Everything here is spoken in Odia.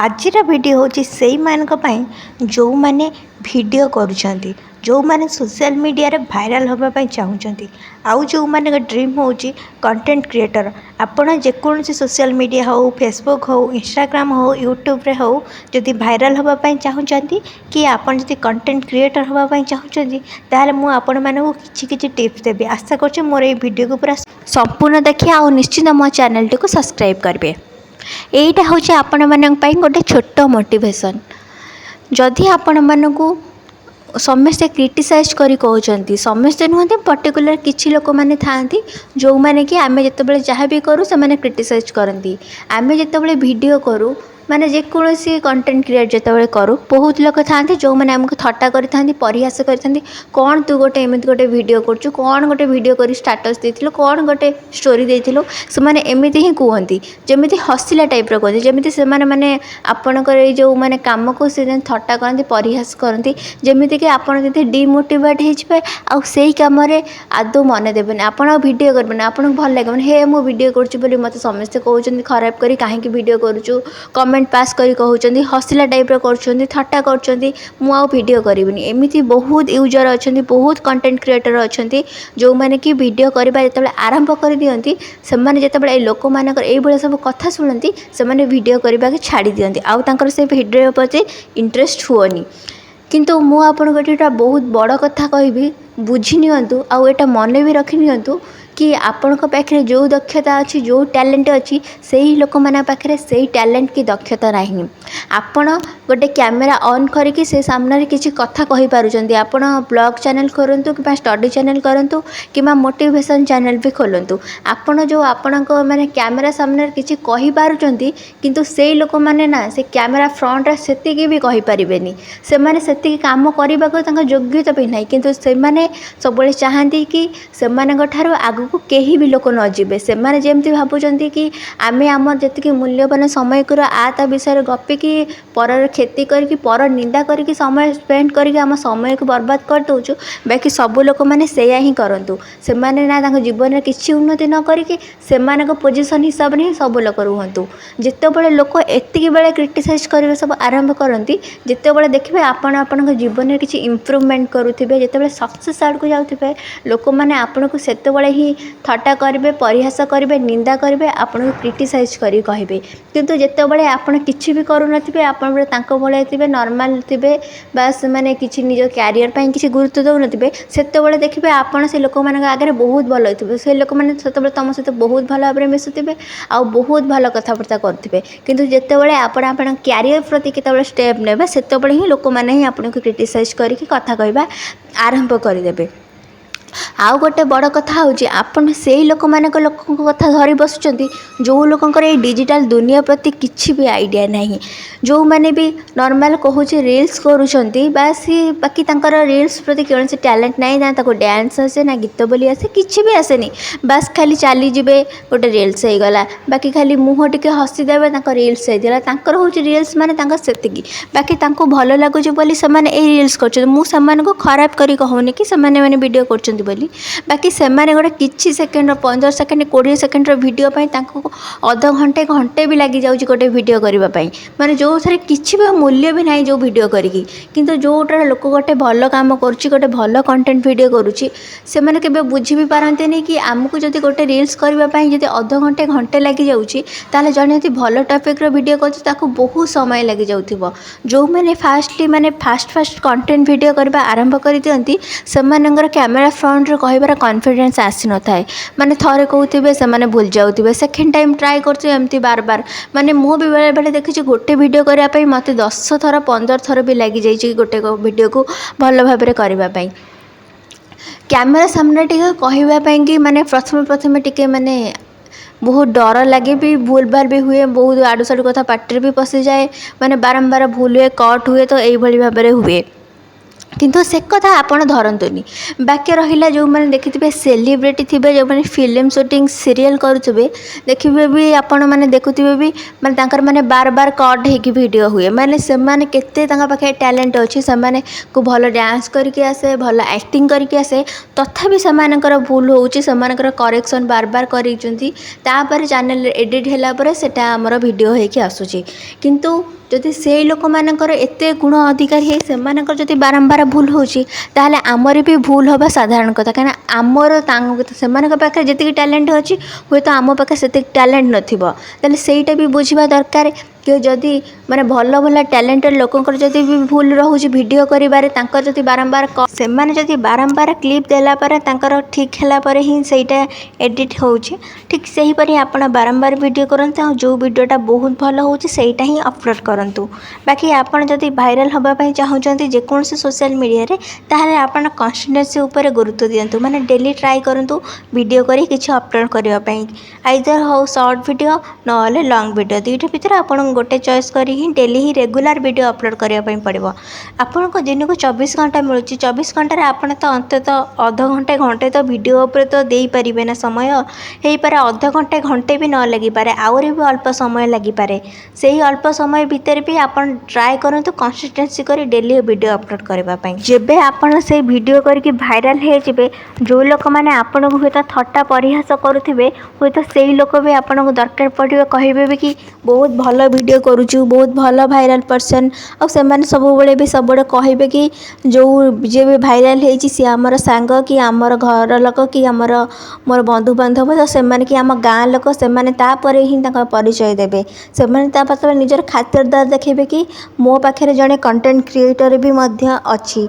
ଆଜିର ଭିଡ଼ିଓ ହେଉଛି ସେଇମାନଙ୍କ ପାଇଁ ଯେଉଁମାନେ ଭିଡ଼ିଓ କରୁଛନ୍ତି, ଯେଉଁମାନେ ସୋସିଆଲ ମିଡ଼ିଆରେ ଭାଇରାଲ୍ ହେବା ପାଇଁ ଚାହୁଁଛନ୍ତି ଆଉ ଯେଉଁମାନଙ୍କ ଡ୍ରିମ୍ ହେଉଛି କଣ୍ଟେଣ୍ଟ କ୍ରିଏଟର୍। ଆପଣ ଯେକୌଣସି ସୋସିଆଲ ମିଡ଼ିଆ ହେଉ, ଫେସବୁକ୍ ହେଉ, ଇନଷ୍ଟାଗ୍ରାମ ହେଉ, ୟୁଟ୍ୟୁବରେ ହେଉ, ଯଦି ଭାଇରାଲ୍ ହେବା ପାଇଁ ଚାହୁଁଛନ୍ତି କି ଆପଣ ଯଦି କଣ୍ଟେଣ୍ଟ କ୍ରିଏଟର୍ ହେବା ପାଇଁ ଚାହୁଁଛନ୍ତି, ତାହେଲେ ମୁଁ ଆପଣମାନଙ୍କୁ କିଛି କିଛି ଟିପ୍ସ ଦେବି। ଆଶା କରୁଛି ମୋର ଏଇ ଭିଡ଼ିଓକୁ ପୁରା ସମ୍ପୂର୍ଣ୍ଣ ଦେଖି ଆଉ ନିଶ୍ଚିତ ମୋ ଚ୍ୟାନେଲଟିକୁ ସବସ୍କ୍ରାଇବ୍ କରିବେ। ଏଇଟା ହେଉଛି ଆପଣମାନଙ୍କ ପାଇଁ ଗୋଟେ ଛୋଟ ମୋଟିଭେସନ୍। ଯଦି ଆପଣମାନଙ୍କୁ ସମସ୍ତେ କ୍ରିଟିସାଇଜ୍ କରି କହୁଛନ୍ତି, ସମସ୍ତେ ନୁହଁନ୍ତି, ପର୍ଟିକୁଲାର କିଛି ଲୋକମାନେ ଥାଆନ୍ତି ଯେଉଁମାନେ କି ଆମେ ଯେତେବେଳେ ଯାହା ବି କରୁ, ସେମାନେ କ୍ରିଟିସାଇଜ୍ କରନ୍ତି। ଆମେ ଯେତେବେଳେ ଭିଡ଼ିଓ କରୁ, ମାନେ ଯେକୌଣସି କଣ୍ଟେଣ୍ଟ କ୍ରିଏଟ୍ ଯେତେବେଳେ କରୁ, ବହୁତ ଲୋକ ଥାଆନ୍ତି ଯେଉଁମାନେ ଆମକୁ ଥଟ୍ଟା କରିଥାନ୍ତି, ପରିହାସ କରିଥାନ୍ତି। କ'ଣ ତୁ ଗୋଟେ ଏମିତି ଗୋଟେ ଭିଡ଼ିଓ କରୁଛୁ? କ'ଣ ଗୋଟେ ଭିଡ଼ିଓ କରି ଷ୍ଟାଟସ୍ ଦେଇଥିଲୁ? କ'ଣ ଗୋଟେ ଷ୍ଟୋରି ଦେଇଥିଲୁ? ସେମାନେ ଏମିତି ହିଁ କୁହନ୍ତି, ଯେମିତି ହସିଲା ଟାଇପ୍ର କୁହନ୍ତି, ଯେମିତି ସେମାନେ ମାନେ ଆପଣଙ୍କର ଏଇ ଯେଉଁ ମାନେ କାମକୁ ସେ ଯେମିତି ଥଟ୍ଟା କରନ୍ତି, ପରିହାସ କରନ୍ତି, ଯେମିତିକି ଆପଣ ଯଦି ଡିମୋଟିଭେଟ୍ ହେଇଯିବେ ଆଉ ସେଇ କାମରେ ଆଦୌ ମନ ଦେବେନି, ଆପଣ ଆଉ ଭିଡ଼ିଓ କରିବେନି, ଆପଣଙ୍କୁ ଭଲ ଲାଗିବନି। ହେ, ମୁଁ ଭିଡ଼ିଓ କରୁଛି ବୋଲି ମୋତେ ସମସ୍ତେ କହୁଛନ୍ତି ଖରାପ କରି, କାହିଁକି ଭିଡ଼ିଓ କରୁଛୁ, କମେଣ୍ଟ ପାସ୍ କରି କହୁଛନ୍ତି, ହସିଲା ଟାଇପ୍ର କରୁଛନ୍ତି, ଥଟ୍ଟା କରୁଛନ୍ତି, ମୁଁ ଆଉ ଭିଡ଼ିଓ କରିବିନି। ଏମିତି ବହୁତ ୟୁଜର୍ ଅଛନ୍ତି, ବହୁତ କଣ୍ଟେଣ୍ଟ କ୍ରିଏଟର୍ ଅଛନ୍ତି, ଯେଉଁମାନେ କି ଭିଡ଼ିଓ କରିବା ଯେତେବେଳେ ଆରମ୍ଭ କରିଦିଅନ୍ତି, ସେମାନେ ଯେତେବେଳେ ଏଇ ଲୋକମାନଙ୍କର ଏଇଭଳିଆ ସବୁ କଥା ଶୁଣନ୍ତି, ସେମାନେ ଭିଡ଼ିଓ କରିବାକୁ ଛାଡ଼ି ଦିଅନ୍ତି ଆଉ ତାଙ୍କର ସେ ଭିଡ଼ିଓ ପ୍ରତି ଇଣ୍ଟରେଷ୍ଟ ହୁଏନି। କିନ୍ତୁ ମୁଁ ଆପଣଙ୍କୁ ଏଠି ଏଇଟା ବହୁତ ବଡ଼ କଥା କହିବି, ବୁଝି ନିଅନ୍ତୁ ଆଉ ଏଇଟା ମନେ ବି ରଖି ନିଅନ୍ତୁ କି ଆପଣଙ୍କ ପାଖରେ ଯେଉଁ ଦକ୍ଷତା ଅଛି, ଯେଉଁ ଟ୍ୟାଲେଣ୍ଟ ଅଛି, ସେଇ ଲୋକମାନଙ୍କ ପାଖରେ ସେଇ ଟ୍ୟାଲେଣ୍ଟ କି ଦକ୍ଷତା ନାହିଁ। ଆପଣ ଗୋଟେ କ୍ୟାମେରା ଅନ୍ କରିକି ସେ ସାମ୍ନାରେ କିଛି କଥା କହିପାରୁଛନ୍ତି। ଆପଣ ବ୍ଲଗ୍ ଚ୍ୟାନେଲ୍ ଖୋଲନ୍ତୁ କିମ୍ବା ଷ୍ଟଡ଼ି ଚ୍ୟାନେଲ୍ କରନ୍ତୁ କିମ୍ବା ମୋଟିଭେସନ୍ ଚ୍ୟାନେଲ୍ ବି ଖୋଲନ୍ତୁ, ଆପଣ ଯେଉଁ ଆପଣଙ୍କ ମାନେ କ୍ୟାମେରା ସାମ୍ନାରେ କିଛି କହିପାରୁଛନ୍ତି, କିନ୍ତୁ ସେଇ ଲୋକମାନେ ନା ସେ କ୍ୟାମେରା ଫ୍ରଣ୍ଟରେ ସେତିକି ବି କହିପାରିବେନି। ସେମାନେ ସେତିକି କାମ କରିବାକୁ ତାଙ୍କ ଯୋଗ୍ୟତା ବି ନାହିଁ। କିନ୍ତୁ ସେମାନେ ସବୁବେଳେ ଚାହାନ୍ତି କି ସେମାନଙ୍କ ଠାରୁ ଆଗକୁ କେହି ବି ଲୋକ ନ ଯିବେ। ସେମାନେ ଯେମିତି ଭାବୁଛନ୍ତି କି ଆମେ ଆମର ଯେତିକି ମୂଲ୍ୟବାନ ସମୟକୁ ଆ ତା ବିଷୟରେ ଗପିକି, ପରର କ୍ଷତି କରିକି, ପର ନିନ୍ଦା କରିକି, ସମୟ ସ୍ପେଣ୍ଡ କରିକି ଆମ ସମୟକୁ ବର୍ବାଦ କରିଦେଉଛୁ, ବାକି ସବୁ ଲୋକମାନେ ସେଇଆ ହିଁ କରନ୍ତୁ। ସେମାନେ ନା ତାଙ୍କ ଜୀବନରେ କିଛି ଉନ୍ନତି ନ କରିକି ସେମାନଙ୍କ ପୋଜିସନ୍ ହିସାବରେ ହିଁ ସବୁ ଲୋକ ରୁହନ୍ତୁ। ଯେତେବେଳେ ଲୋକ ଏତିକି ବେଳେ କ୍ରିଟିସାଇଜ୍ କରିବା ସବୁ ଆରମ୍ଭ କରନ୍ତି, ଯେତେବେଳେ ଦେଖିବେ ଆପଣ ଆପଣଙ୍କ ଜୀବନରେ କିଛି ଇମ୍ପ୍ରୁଭମେଣ୍ଟ କରୁଥିବେ, ଯେତେବେଳେ ସକ୍ସେସ୍ ଆଡ଼କୁ ଯାଉଥିବେ, ଲୋକମାନେ ଆପଣଙ୍କୁ ସେତେବେଳେ ହିଁ ଥଟ୍ଟା କରିବେ, ପରିହାସ କରିବେ, ନିନ୍ଦା କରିବେ, ଆପଣଙ୍କୁ କ୍ରିଟିସାଇଜ୍ କରିକି କହିବେ। କିନ୍ତୁ ଯେତେବେଳେ ଆପଣ କିଛି ବି କରୁନଥିବେ, ଆପଣ ତାଙ୍କ ଭଳିଆ ଥିବେ, ନର୍ମାଲ୍ ଥିବେ, ବାସ୍ ମାନେ କିଛି ନିଜ କ୍ୟାରିୟର୍ ପାଇଁ କିଛି ଗୁରୁତ୍ୱ ଦେଉନଥିବେ, ସେତେବେଳେ ଦେଖିବେ ଆପଣ ସେ ଲୋକମାନଙ୍କ ଆଗରେ ବହୁତ ଭଲ ଥିବେ। ସେ ଲୋକମାନେ ସେତେବେଳେ ତୁମ ସହିତ ବହୁତ ଭଲ ଭାବରେ ମିଶୁଥିବେ ଆଉ ବହୁତ ଭଲ କଥାବାର୍ତ୍ତା କରୁଥିବେ। କିନ୍ତୁ ଯେତେବେଳେ ଆପଣ ଆପଣଙ୍କ କ୍ୟାରିୟର୍ ପ୍ରତି କେତେବେଳେ ଷ୍ଟେପ୍ ନେବେ, ସେତେବେଳେ ହିଁ ଲୋକମାନେ ହିଁ ଆପଣଙ୍କୁ କ୍ରିଟିସାଇଜ୍ କରିକି କଥା କହିବା ଆରମ୍ଭ କରିଦେବେ। ଆଉ ଗୋଟେ ବଡ଼ କଥା ହେଉଛି, ଆପଣ ସେଇ ଲୋକଙ୍କ କଥା ଧରି ବସୁଛନ୍ତି ଯେଉଁ ଲୋକଙ୍କର ଏଇ ଡିଜିଟାଲ୍ ଦୁନିଆ ପ୍ରତି କିଛି ବି ଆଇଡ଼ିଆ ନାହିଁ। ଯେଉଁମାନେ ବି ନର୍ମାଲ୍ କହୁଛି ରିଲ୍ସ କରୁଛନ୍ତି, ବାସ୍, ବାକି ତାଙ୍କର ରିଲ୍ସ ପ୍ରତି କୌଣସି ଟ୍ୟାଲେଣ୍ଟ ନାହିଁ। ନା ତାକୁ ଡ୍ୟାନ୍ସ ଆସେ, ନା ଗୀତ ବୋଲି ଆସେ, କିଛି ବି ଆସେନି। ବାସ୍, ଖାଲି ଚାଲିଯିବେ, ଗୋଟେ ରିଲ୍ସ ହେଇଗଲା। ବାକି ଖାଲି ମୁହଁ ଟିକେ ହସିଦେବେ, ତାଙ୍କ ରିଲ୍ସ ହେଇଗଲା। ତାଙ୍କର ହେଉଛି ରିଲ୍ସ ମାନେ ତାଙ୍କର ସେତିକି। ବାକି ତାଙ୍କୁ ଭଲ ଲାଗୁଛି ବୋଲି ସେମାନେ ଏଇ ରିଲ୍ସ କରୁଛନ୍ତି। ମୁଁ ସେମାନଙ୍କୁ ଖରାପ କରି କହୁନି କି ସେମାନେ ମାନେ ଭିଡ଼ିଓ କରୁଛନ୍ତି ବୋଲି। ବାକି ସେମାନେ ଗୋଟେ କିଛି ସେକେଣ୍ଡର, 15 ସେକେଣ୍ଡ, 20 ସେକେଣ୍ଡର ଭିଡ଼ିଓ ପାଇଁ ତାଙ୍କୁ ଅଧଘଣ୍ଟେ, ଘଣ୍ଟେ ବି ଲାଗିଯାଉଛି ଗୋଟେ ଭିଡ଼ିଓ କରିବା ପାଇଁ, ମାନେ ଯେଉଁଥିରେ କିଛି ବି ମୂଲ୍ୟ ବି ନାହିଁ ଯେଉଁ ଭିଡ଼ିଓ କରିକି। କିନ୍ତୁ ଯେଉଁଟା ଲୋକ ଗୋଟେ ଭଲ କାମ କରୁଛି, ଗୋଟେ ଭଲ କଣ୍ଟେଣ୍ଟ ଭିଡ଼ିଓ କରୁଛି, ସେମାନେ କେବେ ବୁଝି ବି ପାରନ୍ତିନି କି ଆମକୁ ଯଦି ଗୋଟେ ରିଲ୍ସ କରିବା ପାଇଁ ଯଦି ଅଧଘଣ୍ଟେ, ଘଣ୍ଟେ ଲାଗିଯାଉଛି, ତାହେଲେ ଜଣେ ଯଦି ଭଲ ଟପିକ୍ର ଭିଡ଼ିଓ କରୁଛି, ତାକୁ ବହୁତ ସମୟ ଲାଗିଯାଉଥିବ। ଯେଉଁମାନେ ଫାଷ୍ଟଲି ମାନେ ଫାଷ୍ଟ ଫାଷ୍ଟ କଣ୍ଟେଣ୍ଟ ଭିଡ଼ିଓ କରିବା ଆରମ୍ଭ କରିଦିଅନ୍ତି, ସେମାନଙ୍କର କ୍ୟାମେରା ଫ୍ରଣ୍ଟରେ କହିବାର କନଫିଡେନ୍ସ ଆସିନଥାଏ। ମାନେ ଥରେ କହୁଥିବେ, ସେମାନେ ଭୁଲି ଯାଉଥିବେ, ସେକେଣ୍ଡ ଟାଇମ୍ ଟ୍ରାଏ କରୁଥିବେ, ଏମିତି ବାର ବାର। ମାନେ ମୁଁ ବି ବେଳେବେଳେ ଦେଖିଛି, ଗୋଟେ ଭିଡ଼ିଓ କରିବା ପାଇଁ ମୋତେ 10 ଥର, 15 ଥର ବି ଲାଗିଯାଇଛି ଗୋଟେ ଭିଡ଼ିଓକୁ ଭଲ ଭାବରେ କରିବା ପାଇଁ। କ୍ୟାମେରା ସାମ୍ନାରେ ଟିକେ କହିବା ପାଇଁକି ମାନେ ପ୍ରଥମେ ପ୍ରଥମେ ଟିକେ ମାନେ ବହୁତ ଡର ଲାଗେ ବି, ଭୁଲ ଭାଲ ବି ହୁଏ, ବହୁତ ଆଡ଼ୁ ସାଡ଼ୁ କଥା ପାଟିରେ ବି ପଶିଯାଏ, ମାନେ ବାରମ୍ବାର ଭୁଲ ହୁଏ, କଟ୍ ହୁଏ, ତ ଏଇଭଳି ଭାବରେ ହୁଏ। କିନ୍ତୁ ସେ କଥା ଆପଣ ଧରନ୍ତୁନି। ବାକି ରହିଲା, ଯେଉଁମାନେ ଦେଖିଥିବେ ସେଲିବ୍ରିଟି ଥିବେ, ଯେଉଁମାନେ ଫିଲ୍ମ ସୁଟିଂ, ସିରିଏଲ୍ କରୁଥିବେ, ଦେଖିବେ ବି, ଆପଣମାନେ ଦେଖୁଥିବେ ବି, ମାନେ ତାଙ୍କର ମାନେ ବାର ବାର କଟ୍ ହେଇକି ଭିଡ଼ିଓ ହୁଏ। ମାନେ ସେମାନେ କେତେ ତାଙ୍କ ପାଖରେ ଟ୍ୟାଲେଣ୍ଟ ଅଛି, ସେମାନଙ୍କୁ ଭଲ ଡ୍ୟାନ୍ସ କରିକି ଆସେ, ଭଲ ଆକ୍ଟିଂ କରିକି ଆସେ, ତଥାପି ସେମାନଙ୍କର ଭୁଲ ହେଉଛି। ସେମାନଙ୍କର କରେକ୍ସନ୍ ବାର ବାର କରେଇଛନ୍ତି, ତାପରେ ଚ୍ୟାନେଲରେ ଏଡ଼ିଟ୍ ହେଲା ପରେ ସେଇଟା ଆମର ଭିଡ଼ିଓ ହେଇକି ଆସୁଛି। କିନ୍ତୁ ଯଦି ସେଇ ଲୋକମାନଙ୍କର ଏତେ ଗୁଣ ଅଧିକାରୀ ହେଇ ସେମାନଙ୍କର ଯଦି ବାରମ୍ବାର ଭୁଲ ହେଉଛି, ତାହେଲେ ଆମର ବି ଭୁଲ ହେବା ସାଧାରଣ କଥା। କାହିଁକିନା ଆମର ସେମାନଙ୍କ ପାଖରେ ଯେତିକି ଟ୍ୟାଲେଣ୍ଟ ଅଛି, ହୁଏତ ଆମ ପାଖରେ ସେତିକି ଟ୍ୟାଲେଣ୍ଟ ନଥିବ। ତାହେଲେ ସେଇଟା ବି ବୁଝିବା ଦରକାର କି ଯଦି ମାନେ ଭଲ ଭଲ ଟ୍ୟାଲେଣ୍ଟେଡ଼ ଲୋକଙ୍କର ଯଦି ବି ଭୁଲ ରହୁଛି ଭିଡ଼ିଓ କରିବାରେ, ତାଙ୍କର ଯଦି ବାରମ୍ବାର, ସେମାନେ ଯଦି ବାରମ୍ବାର କ୍ଲିପ୍ ଦେଲା ପରେ, ତାଙ୍କର ଠିକ୍ ହେଲା ପରେ ହିଁ ସେଇଟା ଏଡ଼ିଟ୍ ହେଉଛି, ଠିକ୍ ସେହିପରି ଆପଣ ବାରମ୍ବାର ଭିଡ଼ିଓ କରନ୍ତୁ ଆଉ ଯେଉଁ ଭିଡ଼ିଓଟା ବହୁତ ଭଲ ହେଉଛି, ସେଇଟା ହିଁ ଅପଲୋଡ଼ କରନ୍ତୁ। ବାକି ଆପଣ ଯଦି ଭାଇରାଲ୍ ହେବା ପାଇଁ ଚାହୁଁଛନ୍ତି ଯେକୌଣସି ସୋସିଆଲ୍ ମିଡ଼ିଆରେ, ତାହେଲେ ଆପଣ କନସିଷ୍ଟେନ୍ସି ଉପରେ ଗୁରୁତ୍ୱ ଦିଅନ୍ତୁ। ମାନେ ଡେଲି ଟ୍ରାଏ କରନ୍ତୁ ଭିଡ଼ିଓ କରି କିଛି ଅପଲୋଡ଼ କରିବା ପାଇଁ। ଆଇଦର ହଉ ସର୍ଟ ଭିଡ଼ିଓ, ନହେଲେ ଲଙ୍ଗ୍ ଭିଡ଼ିଓ, ଦୁଇଟା ଭିତରେ ଆପଣଙ୍କୁ ଗୋଟେ ଚଏସ୍ କରି ହିଁ ଡେଲି ହିଁ ରେଗୁଲାର ଭିଡ଼ିଓ ଅପଲୋଡ଼ କରିବା ପାଇଁ ପଡ଼ିବ। ଆପଣଙ୍କୁ ଦିନକୁ 24 ଘଣ୍ଟା ମିଳୁଛି। 24 ଘଣ୍ଟାରେ ଆପଣ ତ ଅନ୍ତତଃ ଅଧଘଣ୍ଟେ, ଘଣ୍ଟେ ତ ଭିଡ଼ିଓ ଉପରେ ତ ଦେଇପାରିବେ ନା ସମୟ? ହେଇପାରେ ଅଧଘଣ୍ଟେ, ଘଣ୍ଟେ ବି ନ ଲାଗିପାରେ, ଆହୁରି ବି ଅଳ୍ପ ସମୟ ଲାଗିପାରେ। ସେଇ ଅଳ୍ପ ସମୟ ଭିତରେ ବି ଆପଣ ଟ୍ରାଏ କରନ୍ତୁ କନସିଷ୍ଟେନ୍ସି କରି ଡେଲି ଭିଡ଼ିଓ ଅପଲୋଡ଼ କରିବା ପାଇଁ। ଯେବେ ଆପଣ ସେଇ ଭିଡ଼ିଓ କରିକି ଭାଇରାଲ୍ ହେଇଯିବେ, ଯେଉଁ ଲୋକମାନେ ଆପଣଙ୍କୁ ହୁଏତ ଥଟ୍ଟା ପରିହାସ କରୁଥିବେ, ହୁଏତ ସେଇ ଲୋକ ବି ଆପଣଙ୍କୁ ଦରକାର ପଡ଼ିବ, କହିବେ ବି କି ବହୁତ ଭଲ ଭିଡ଼ିଓ କରୁଛୁ, ବହୁତ ଭଲ ଭାଇରାଲ୍ ପର୍ସନ୍। ଆଉ ସେମାନେ ସବୁବେଳେ ବି ସବୁବେଳେ କହିବେ କି ଯେଉଁ ଯିଏ ବି ଭାଇରାଲ୍ ହେଇଛି, ସିଏ ଆମର ସାଙ୍ଗ କି ଆମର ଘର ଲୋକ କି ଆମର ମୋର ବନ୍ଧୁବାନ୍ଧବ। ତ ସେମାନେ କି ଆମ ଗାଁ ଲୋକ, ସେମାନେ ତାପରେ ହିଁ ତାଙ୍କ ପରିଚୟ ଦେବେ। ସେମାନେ ତାପରେ ନିଜର ଖାତିରଦାର ଦେଖେଇବେ କି ମୋ ପାଖରେ ଜଣେ କଣ୍ଟେଣ୍ଟ କ୍ରିଏଟର୍ ବି ମଧ୍ୟ ଅଛି।